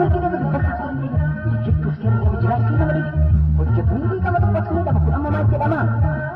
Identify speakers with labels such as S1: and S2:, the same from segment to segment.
S1: Mirgi dhabe dubbachuuf seerri dhibe. Hojjechuuf seerri dhabe jiraachuun nama dhibe. Hojjetu ni diigama dubbatu ni dhaba kun amma maal jedhama?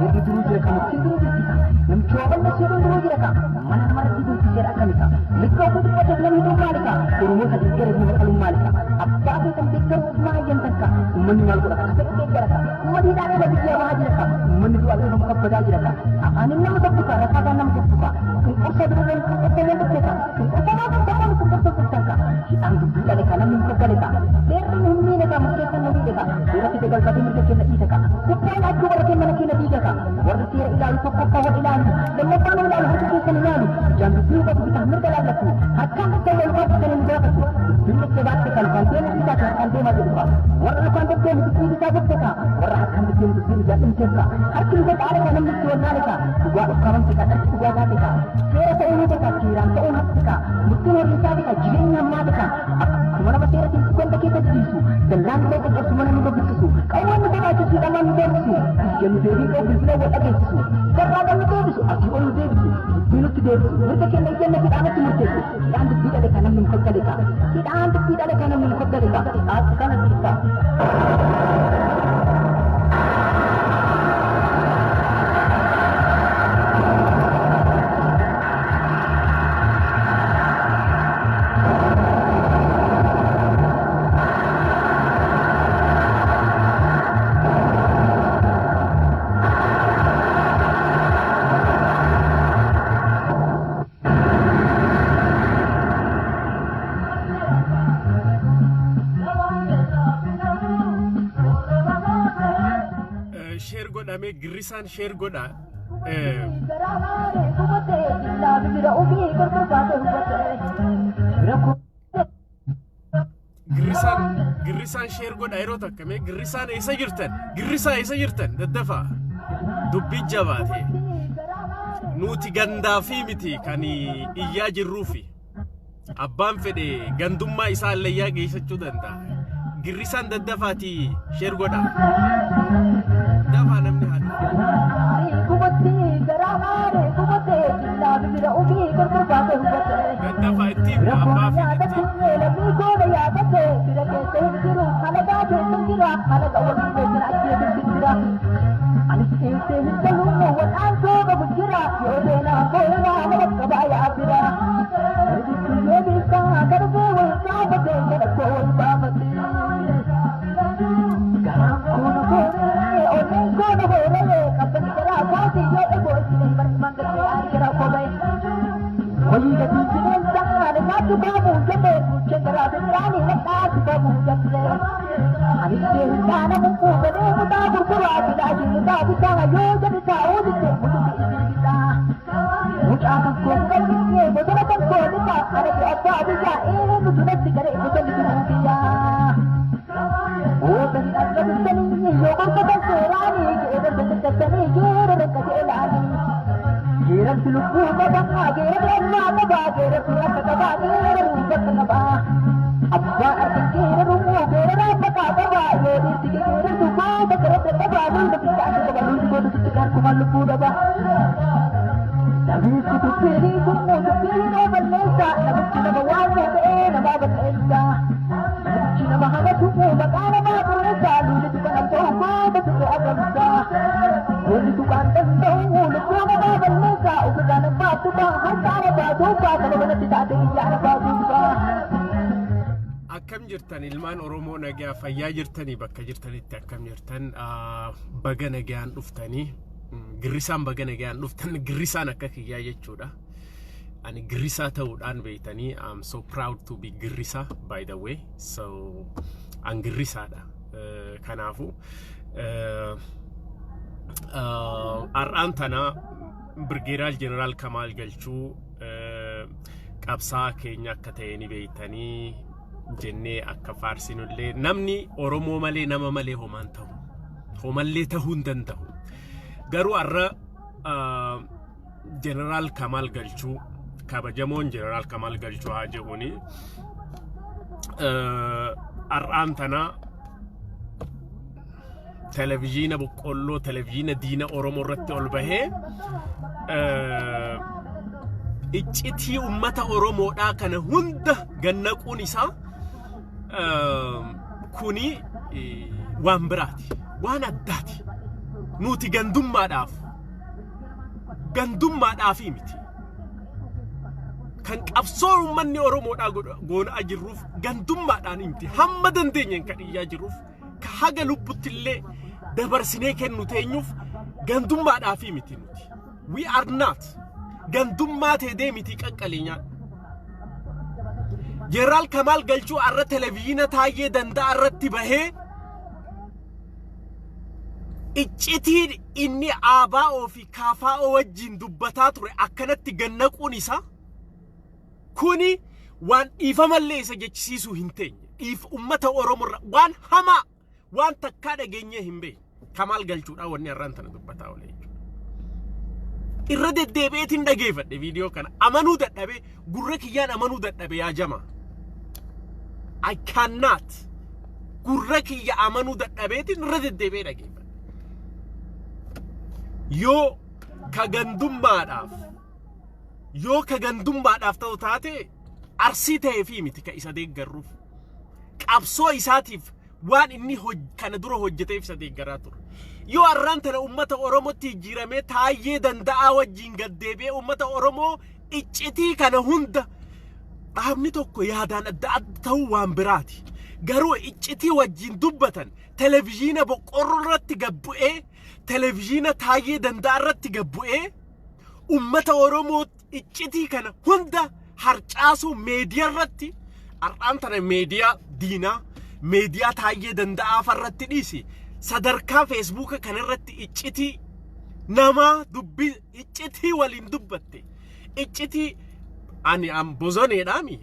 S1: Seerri duruu jira ka murtiin duruu jirti ka. Namichi waa balleessu jedhuun duruu jira ka. Mana namarra diiguun seera akkami ka? Mirga ofii dubbateef namni du'u maali ka? Oromoota deeggareef nama qaluun maali ka? Abbaa keessan deeggaruu ofumaa hayyamtan ka? Uummanni maal godha ka? Ka fedhe deeggara ka? Uummanni hidhaa dhala biyyaa bahaa jira ka? Uummanni du'aa dhufamu kabbadaa jira ka? Afaaniin nama sobdu ka? Rasaasaan nama kuftu ka? Cunqursaa dura cunqursamee dhufte ka? Cunqursamaa cunqursamaa cunqursaa dhuftan ka? Hidhaan dubbii dhale ka? Namni muka gale ka? Seerri nu hin miine ka? Murteessan nu miidhe ka? Seeratti dagalfatee mirga keenya dhiite ka? Gubbaan achuu warra keenya mana keenya diiga ka? Warri seera ilaalu tokkoffaa wal ilaalu, lammaffaa nu ilaalu harka keessan ilaalu, ijaan dubbii hubatu bitaa mirga laallatu, harkaan dhuftan wal baafatan hin gaafatu. Dubbiin jajjabaatte ka lukaan deemuu dhiisaati harkaan deemaa jedhu ka. Warra lukaan deddeemu dubbiin isaa bufte ka. Warra harkaan deddeemu dubbiin ijaan dhumteef ka. Harki luka caale ka namni itti wallaale ka. Dhugaa dhukkaamamte ka dharki dhugaa taate ka. Seera ta'uu ni ka seeraan ta'uun hafte ka. Murtiin horii isaati ka jireenya hammaate ka. Akkuma nama seeratiin ganda keessa diriirsu, dallaan nu caccabsu mana nu buqqisu, qawween nu sodaachisu hidhamaan nu doorsisu, iyya nu deebii qabu bilbila wal dhageessisu, garraa gal nu deebisu, asii ol nu deebisu, dubbii nutti deebisu, mirga keenya iyyanna hidhaa nutti murteessu, hidhaan dubbii dhale ka namni muka gale ka, hidhaan dubbii dhale ka namni muka gale ka, akka kana dhiisaa.
S2: Share godhamee girrisaan share godha. Girrisaan girrisaan share godha yeroo takka mee girrisaan eessa jirtan girrisaa eessa jirtan daddafaa dubbii jabaate nuti gandaa fi miti kan iyyaa jirruufi abbaan fedhe gandummaa isaa allayyaa geessachuu danda'a. Girrisaan daddafaatii share godha. Dafaa namni haa dhufu. Daddafaa ittiin abbaa fedhe ittiin. Akkam jirtan ilmaan Oromoo nagaa fayyaa jirtanii bakka jirtanitti akkam jirtan baga nagaan dhuftanii girrisaan baga nagaan dhuftan girrisaan akka kiyyaa jechuudha. Ani girrisaa ta'uudhaan beektanii I'm so proud to be girrisaa, by the way, so an girrisaadha. Kanaafuu har'aan tana Birgeeraal Jeneraal Kamaal Galchuu qabsaa keenya akka ta'e ni beektanii jennee akka faarsinullee namni Oromoo malee nama malee homaan ta'u homallee ta'uu hin danda'u. Garuu har'a Jeneraal Kamaal Galchuu kabajamoon Jeneraal Kamaal Galchuu haa jedhuni har'aan tana televizyiina boqqolloo televizyiina diina Oromoo irratti ol bahee iccitii ummata Oromoodhaa kana hunda gannaquun isaa Kuni waan biraati. Waan addaati. Nuti gandummaadhaafi miti. Kan qabsoo uummanni Oromoodhaa goonaa jirruuf gandummaadhaan miti. Hamma dandeenyeen kan iyyaa jirruuf, ka haga lubbutti illee dabarsinee kennu teenyuuf gandummaadhaafi miti nuti. We are not. Gandummaa teedee miti qaqqalii nyaadhu. Jeneraal Kamaal Galchuu arra televiziyoona Taayyee Danda'a irratti bahee iccitiin inni ABO fi KFO wajjin dubbataa ture akkanatti gannaquun isaa kuni waan dhiifamallee isa jechisiisuu hin teenye. Dhiif ummata Oromoo irra waan hamaa, waan takkaa dhageenyee hin beekne. Kamaal Galchuudhaa wanni har'aan tana dubbataa oole jechuudha. Irra deddeebi'eetiin dhageeffadhe viidiyoo kana, amanuu dadhabee, gurra kiyyaan amanuu dadhabe yaa jama. I cannot, gurra kiyya amanuu dadhabeetiin irra deddeebi'ee dhageeffadhe. Yoo ka gandummaadhaaf ta'u taate, Arsii ta'ee fi miti ka isa deeggarruuf. Qabsoo isaatiif, waan inni kana dura hojjeteef isa deeggaraa ture. Yoo har'aan tana uummata Oromootti jijjiiramee Taayyee Danda'aa wajjin gaddeebi'ee uummata Oromoo iccitii kana hunda, dhaabni tokko yaadaan adda adda ta'uu waan biraati. Garuu iccitii wajjin dubbatan televezyiina boqqorroo irratti gabbu'ee, televezyiina Taayyee Danda'aa irratti gabbu'ee, uummata Oromoo iccitii kana hunda harcaasuu meediyaa irratti, har'aan tana meediyaa diinaa, meediyaa Taayyee Danda'aa farratti dhiisi, sadarkaa Feesbuuka kanarratti iccitii namaa dubbii iccitii waliin dubbatte, iccitii ani an bozoneedhaami,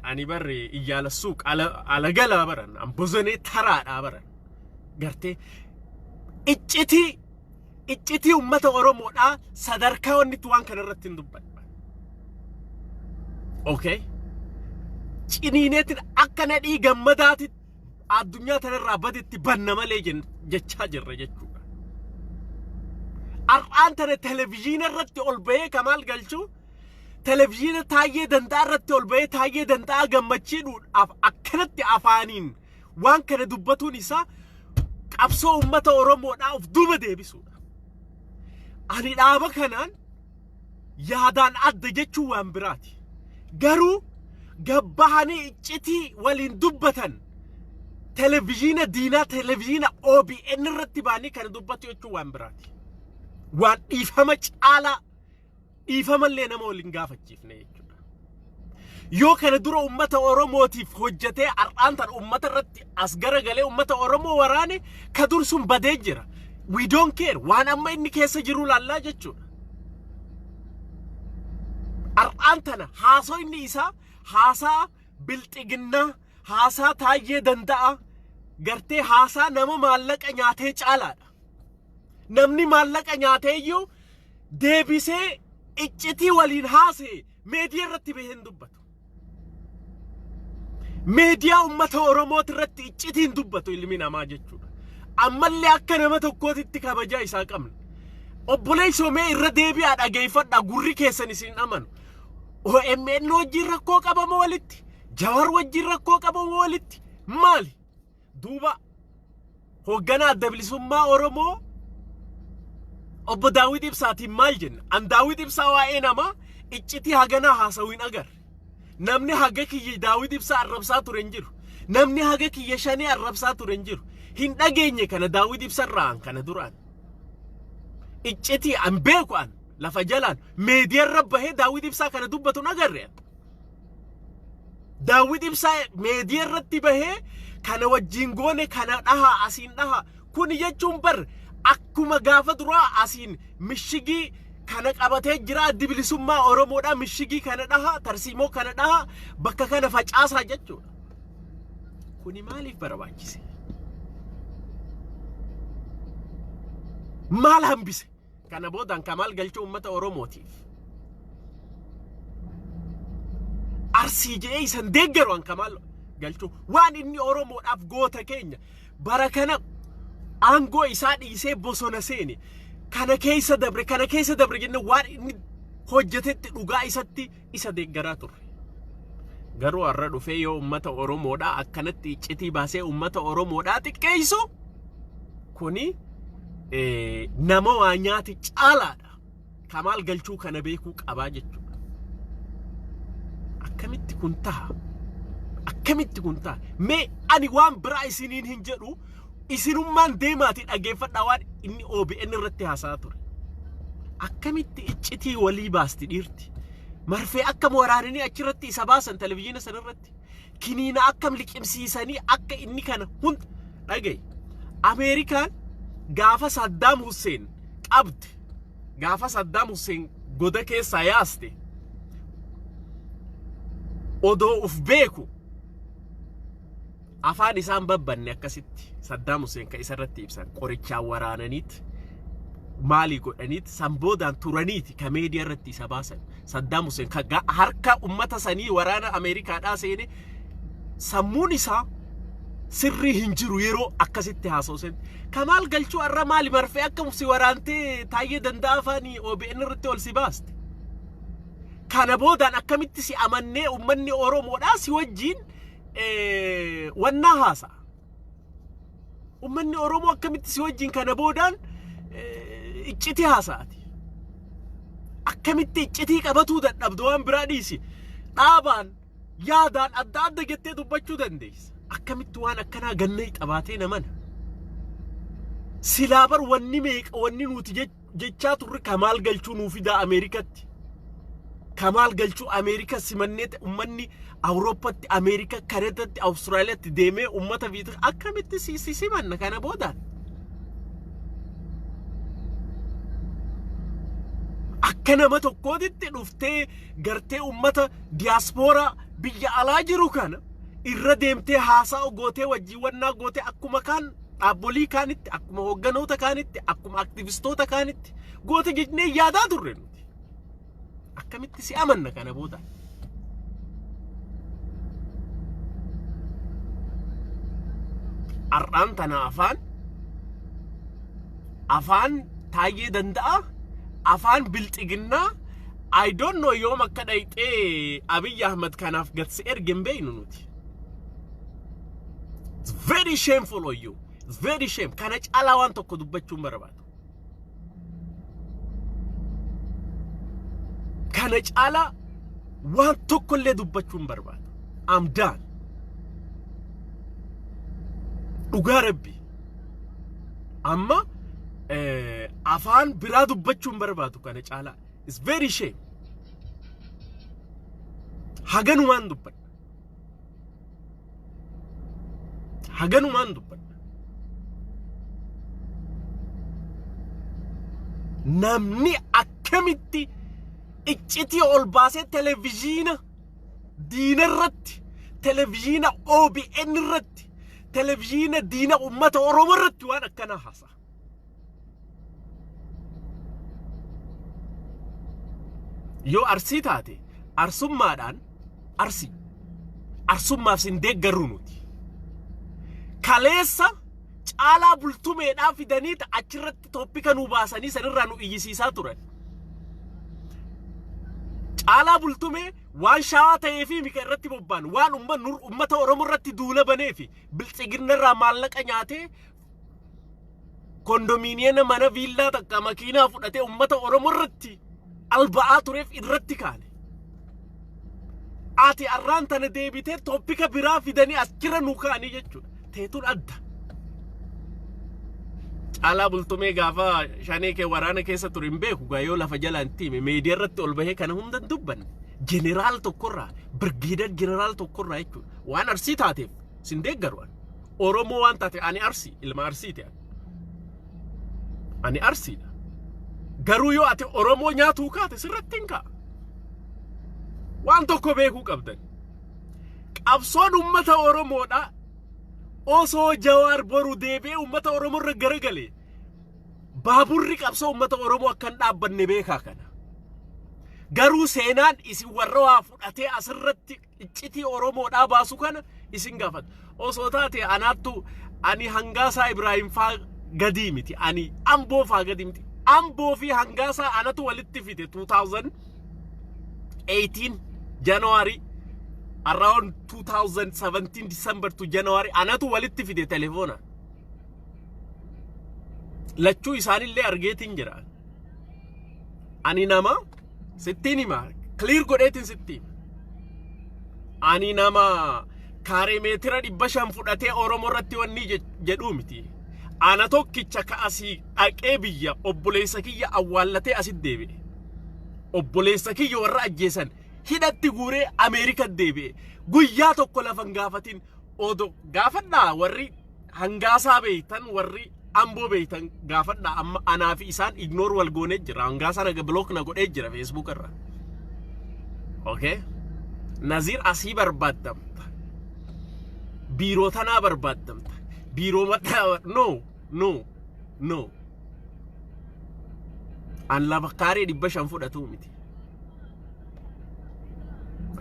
S2: ani barre iyyaala suuq alagalaa baran, an bozonee taraadhaa baran, gartee iccitii ummata Oromoodhaa sadarkaa wanni itti waan kana irratti hin dubbadha. Okay? Ciniineetiin akka Nadhii Gammadaati addunyaa tanarraa badetti banna malee jechaa jirra jechuudha. Har'aan tana televezyiina irratti ol bahee Kamaal Galchuu televezyiina Taayyee Danda'aa irratti ol bahee Taayyee Danda'aa gammachiidhuudhaaf akkanatti afaaniin waan kana dubbatuun isaa qabsoo uummata Oromoodhaa of duuba deebisuudha. Ani dhaaba kanaan yaadaan adda jechuun waan biraati. Garuu gabbahanii iccitii waliin dubbatan televezyiina diinaa, televezyiina OBN irratti ba'anii kana dubbatu jechuun waan biraati. Waan dhiifama caalaa, dhiifamallee nama waliin gaafachiifne jechuudha. Yoo kana dura uummata Oromootiif hojjetee har'aan tan uummata irratti as garagalee uummata Oromoo waraane, ka dur sun badee jira. We don't care, waan amma inni keessa jiru laallaa jechuudha. Har'aan tana haasoo inni isaa haasaa bilxiginnaa, haasaa Taayyee Danda'a, gartee haasaa nama maallaqa nyaatee caalaadha. Namni maallaqa nyaatee iyyuu deebisee iccitii waliin haasee meediyaa irratti bahee hin dubbatu. Meediyaa uummata Oromooti irratti iccitiin dubbatu ilmi namaa jechuudha. Ammallee akka nama tokkootitti kabajaa isaa qabna. Obboleessoo, mee irra deebi'aa dhageeffadhaa, gurri keessan isin amanu. OMN wajjin rakkoo qabama walitti? Jawar wajjin rakkoo qabama walitti? Maali? Duuba hoogganaa Adda Bilisummaa Oromoo obbo Daawit Ibsaatiin maal jenna? An Daawit Ibsaa waa'ee namaa iccitii haganaa haasawuu hin agarre. Namni haga kiyya Daawit Ibsaa arrabsaa ture hin jiru. Namni haga kiyya Shanee arrabsaa ture hin jiru. Hin dhageenye kana Daawit Ibsarraa kana duraan. Iccitii an beeku, an lafa jalaan meediyaarra bahee Daawit Ibsaa kana dubbatu hin agarre. Daawit Ibsaa meediyaa irratti bahee kana wajjin goone, kana dhaha, asiin dhaha. Kuni jechuun bar akkuma gaafa duraa asiin mishigii kana qabatee jira Addi Bilisummaa Oromoodha, mishigii kana dhaha, tarsiimoo kana dhaha, bakka kana facaasaa jechuudha. Kuni maaliif barbaachise? Maal hambise? Kana boodaan Kamaal Galchuu uummata Oromootiif. Arsii je'ee isan deeggaru an Kamaal Galchuu waan inni Oromoodhaaf, goota keenya bara kana aangoo isaa dhiisee bosona seene kana keessa dabre, kana keessa dabre jenne, waan inni hojjetetti dhugaa isatti isa deeggaraa turre. Garuu har'a dhufee yoo uummata Oromoodhaa akkanatti iccitii baasee uummata Oromoodhaa xiqqeessu, kuni nama waa nyaati caalaadha. Kamaal Galchuu kana beekuu qabaa jechuudha. Akkamitti kun taha? Akkamitti kun taha? Mee ani waan biraa isiniin hin jedhu, isinummaan deemaati dhageeffadhaa waan inni OBN irratti haasa'aa ture. Akkamitti iccitii walii baasti dhiirti? Marfee akkam waraananii achirratti isa baasan televizyiina sanarratti? Kiniina akkam liqimsiisanii akka inni kana hunda dhagaye? Ameerikaan gaafa Saddaam Hussein qabde, gaafa Saddaam Hussein goda keessaa yaaste, odoo uf beeku afaan isaan babbanne akkasitti Saddaam Hussein kan isarratti ibsan qorichaan waraananiit maalii godhaniit san boodaan turaniiti ka meediyaa irratti isa baasan. Saddaam Hussein ka harka ummata sanii waraana Ameerikaadhaa seene sammuun isaa sirrii hin jiru yeroo akkasitti haasa'u sen. Kamaal Galchuu har'a maali marfee akka si waraantee Taayyee Danda'aa faanii OBN irratti ol si baaste? Kana boodaan akkamitti si amannee ummanni Oromoodhaa si wajjiin wannaa haasa'a? Ummanni Oromoo akkamitti si wajjin kana boodaan iccitii haasa'ati? Akkamitti iccitii qabatuu dadhabdu? Waan biraa dhiisi. Dhaabaan yaadaan adda adda jettee dubbachuu dandeessa. Akkamitti waan akkanaa gannee qabaatee namana? Silaa bar wanni meeqa wanni nuti jechaa turre, Kamaal Galchuu nuu fidaa Ameerikatti. Kamaal Galchuu Ameerika simannee ummanni Awurooppatti, Ameerika, Kanadatti, Awustiraaliyaatti deemee ummata viita akkamitti si simanna kana boodaan? Akka nama tokkootitti dhuftee gartee ummata diyaaspooraa biyya alaa jiru kana irra deemtee haasaa gootee, wajjin wannaa gootee, akkuma kaan dhaabbolii kaanitti, akkuma hoogganoota kaanitti, akkuma aktivistoota kaanitti goote jennee yaadaa turre nuti. Akkamitti si amanna kana booda? Har'aan tana afaan Taayyee Danda'a, afaan bilxiginnaa, I don't know yoom akka dhayxee Abiy Ahmad kanaaf gad si erge hin beeknu nuti. It's very shameful on you. It's very shame. Kana caalaa waan tokko dubbachuun barbaadu. Kana caalaa waan tokko illee dubbachuun barbaadu. I'm done. Dhugaa Rabbi. Amma afaan biraa dubbachuun barbaadu kana caalaa. It's very shame. Haganumaan dubbadha. Haganumaan dubbadha. Namni akkamitti iccitii ol baasee televizyiina diina irratti, televizyiina OBN irratti, televizyiina diina uummata Oromoo irratti waan akkanaa haasa'a? Yoo Arsii taate arsummaadhaan Arsii. Arsummaaf sin deeggarru nuti. Kaleessa Caalaa Bultumeedhaa fidanii achirratti topic nu baasanii sanirraa nu iyyisiisaa turan. Caalaa Bultumee waan Shawaa ta'ee fi mika irratti bobba'an, waan uummata Oromoo irratti duula banee fi biltsiginna irraa maallaqa nyaatee kondominiyeena mana viillaa takka makiinaa fudhatee uummata Oromoo irratti alba'aa tureef irratti kaane. Ati arraan tana deebitee topic biraa fidanii achirra nu kaa'anii jechuudha. Teetuun adda. Caalaa Bultumee gaafa shanee kee waraana keessa ture hin beeku gaa, yoo lafa jalaan tiime meediyaa irratti ol bahee kana hunda hin dubbanne. Jeneraal tokkorraa, birgiidar jeneraal tokkorraa jechuudha. Waan Arsii taateef sin deeggaru ani. Oromoo waan taate, ani Arsii, ilma Arsiiti ani. Ani Arsiidha. Garuu yoo ati Oromoo nyaatuu kaate sirratti hin ka'a. Waan tokko beekuu qabdan. Qabsoon uummata Oromoodha. Osoo Jawaar boru deebi'ee uummata Oromoo irra garagalee baaburri qabsoo uummata Oromoo akka hin dhaabbanne beekaa kana. Garuu seenaan isin warra waa fudhatee asirratti iccitii Oromoodhaa baasu kana isin gaafata. Osoo taate anaattu, ani Hangaasaa Ibraahim faa gadii miti. Ani Amboo faa gadii miti. Amboo fi Hangaasaa anatu walitti fide 2018 January. Around 2017 December to January anatu walitti fide telefoona. Lachuu isaanillee argeetiin jira. Ani nama sittiin hima, clear godheetiin sitti hima. Ani nama kaaree meetira 500 fudhatee Oromoo irratti wanni jedhuu miti. Ana tokkicha ka asii dhaqee biyya obboleessa kiyya awwaallatee asitti deebi'e. Obboleessa kiyya warra ajjeesan hidhatti guuree Ameerika deebi'e. Guyyaa tokko lafa hin gaafatin odoo gaafadhaa. Warri Hangaasaa beeytan, warri Amboo beeytan gaafadhaa. Amma anaa fi isaan ignore wal goonee jira. Hangaasaa naga block na godhee jira Facebook irra. Okay? Naziir asii barbaaddamta. Biiroo tanaa barbaaddamta. Biiroo mataa, no, no, no. An lafa kaaree 500 fudhatuu miti.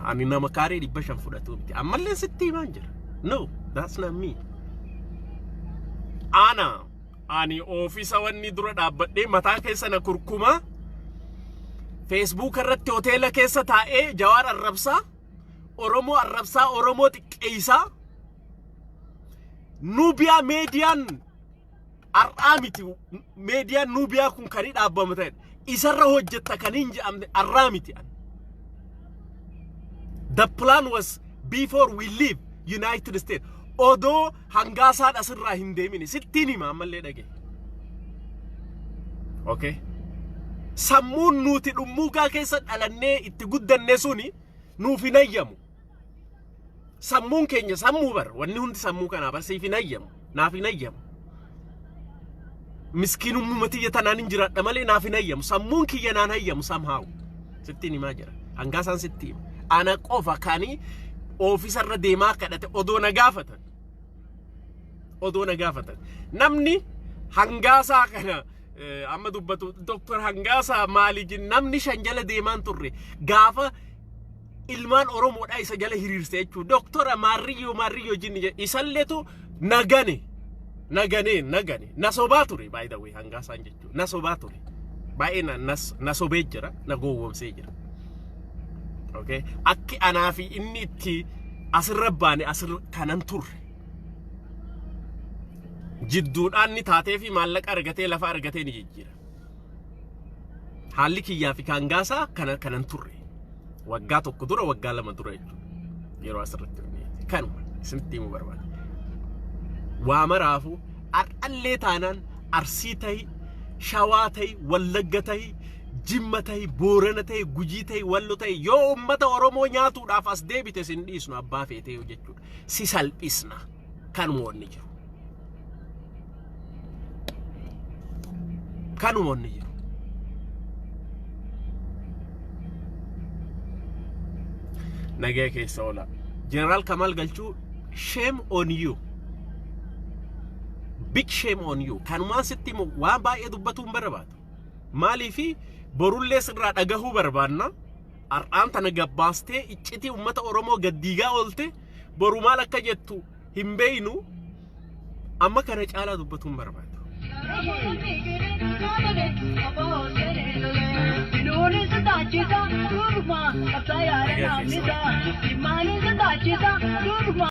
S2: Ani nama kaaree 500 fudhatuu miti. Ammallee sitti himaan jira. No, that's not me. Ana ani oofisa wanni dura dhaabbadhee mataa keessa na kurkumaa, Facebook irratti hoteela keessa taa'ee Jawaar arrabsaa, Oromoo arrabsaa, Oromoo xiqqeessaa. Nuubiyaa meediyaan har'aa miti. Meediyaan Nuubiyaa kun kan dhaabbamu ta'e isarra hojjetta kan hin jedhamne har'aa miti. The plan was before we leave United States. Odoo Hangaasaan asirraa hin deemine sittiin hima, ammallee dhage. Okay. Sammuun nuti dhummuugaa keessa dhalannee itti guddanne suni nuuf hin hayyamu. Sammuun keenya sammuu bar, wanni hundi sammuu kanaa bar siif hin hayyamu. Naaf hin hayyamu. Miskiinummaa tiyya tanaan hin jiraadha malee naaf hin hayyamu. Sammuun kiyya naan hayyamu somehow. Sittiin himaa jira. Hangaasaan sitti hima. Ana qofa kani oofisarra deemaa kadhate odoo na gaafatan. Odoo na gaafatan. Namni Hangaasaa kana amma dubbatu, Dr. Hangaasaa maali, namni shan jala deemaan turre gaafa ilmaan Oromoodhaa isa jala hiriirse jechuudha. Doktora Maarriyyoo Maarriyyoo jinni jedhe isalleetu nagane nagane nagane na sobaa ture, by the way, Hangaasaan jechuudha, na sobaa ture, baay'ee na sobee jira, na gowwoomsee jira. Okay, akki anaa fi inni itti asirra baane asirra kanan turre jidduudhaan ni taatee fi maallaqa argatee lafa argatee ni jijjiira. Haalli kiyyaa fi Hangaasaa kana kanan turre. Waggaa tokko dura, waggaa 2 dura jechuudha. Yeroo asirratti kanuma isinitti himuu barbaada. Waa maraafuu har'allee taanaan Arsii ta'i, Shawaa ta'i, Wallagga ta'i, Jimma ta'i, Boorana ta'i, Gujii ta'i, Wallo ta'i, yoo uummata Oromoo nyaatuudhaaf as deebite sin dhiisnu, abbaa feetee jechuudha. Si salphisna, kanuma wanni jiru. Kanuma wanni jiru. Nagaya keessa oola. Jeneraal Kamaal Galchuu, shame on you. Big shame on you. Kanumaan sitti himu, waan baay'ee dubbatuu hin barbaadu. Maaliifi borullee sirraa dhagahuu barbaanna. Har'aan tana gabbaastee iccitii uummata Oromoo gaddiigaa oolte, boru maal akka jettu hin beeynu. Amma kana caalaa dubbatuu hin barbaadu.